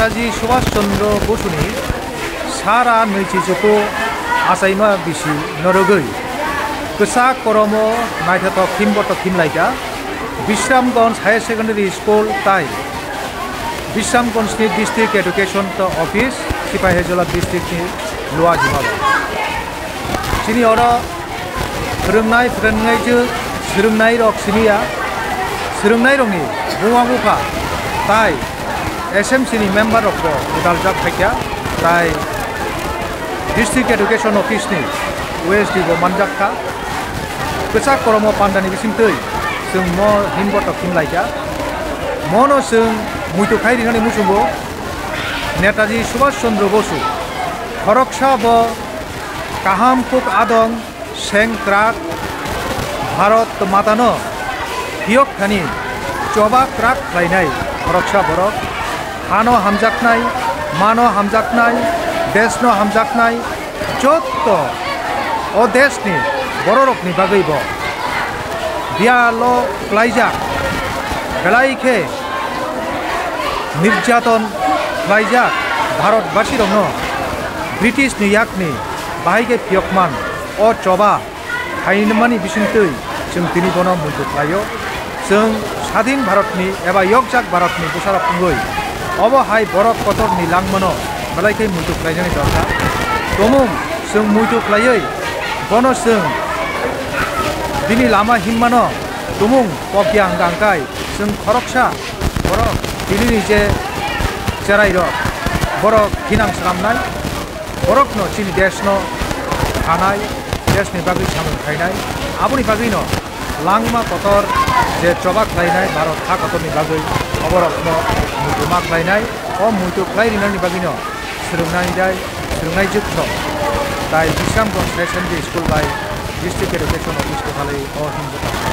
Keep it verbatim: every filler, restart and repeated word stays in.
Netaji Subhash Chandra Bosuni sara nwichichuku achaima bisi norogwi kwchak koromo naithothok himbotok himlaikha Bisramganj Higher Secondary School tai Bisramganjni District Education Office, Sipahijola District ni Luajima. Chini oro phwrwngnai, phwrwngnai je swrwngnai rok siniya, swrwngnai rokni buma bupha tai S M C ni member rok bo gwdaljak phaikha, tai District Education Office ni O S D bo manjak kha. Kwchak koromo pandani bisingtwi chwng mo himbotok himlaikha. Mono chwng muitu khai rinani muchungo Netaji Subhash Chandra Bosu khoroksa bo kaham kuk adong seng krak Bharat Matano phiyok thani choba krak khlainai khoroksa borok. Hano hamjaknai, mano hamjaknai, desno hamjaknai, jotto o desni bororokni bagwi bo biyalo klaijak, belai khe nirjaton khlaijak Bharatbasirokno British ni yakni bahai khe phiyokman o choba khainimani bisingtwi chwng tini bono muitu khlaio. Chwng sadhin Bharatni eba yokjak Bharatni bwsarok wngwi obo hai borok kotorni langmano belai khe muitu khlainani dorkar. Tumung chwng muitu khlaiwi bono chwng bini lama himmano tumung kokya hwnkha hwnkhe chwng khoroksa borok tinini je cherairok borok thinang swnamnai. Borokno chini desno khanai, desni bagwi samung khainai, aboni bagwino langma kotor je choba khlainai Bharat ha kotorni bagwi oborokno muitu ma khlainai. O muitu khlai rinani bagwino swrwngnai dai, swrwngnai jwk thok tai Bisramganj Higher Secondary School bai District Education Office kwthalwi o himjwk.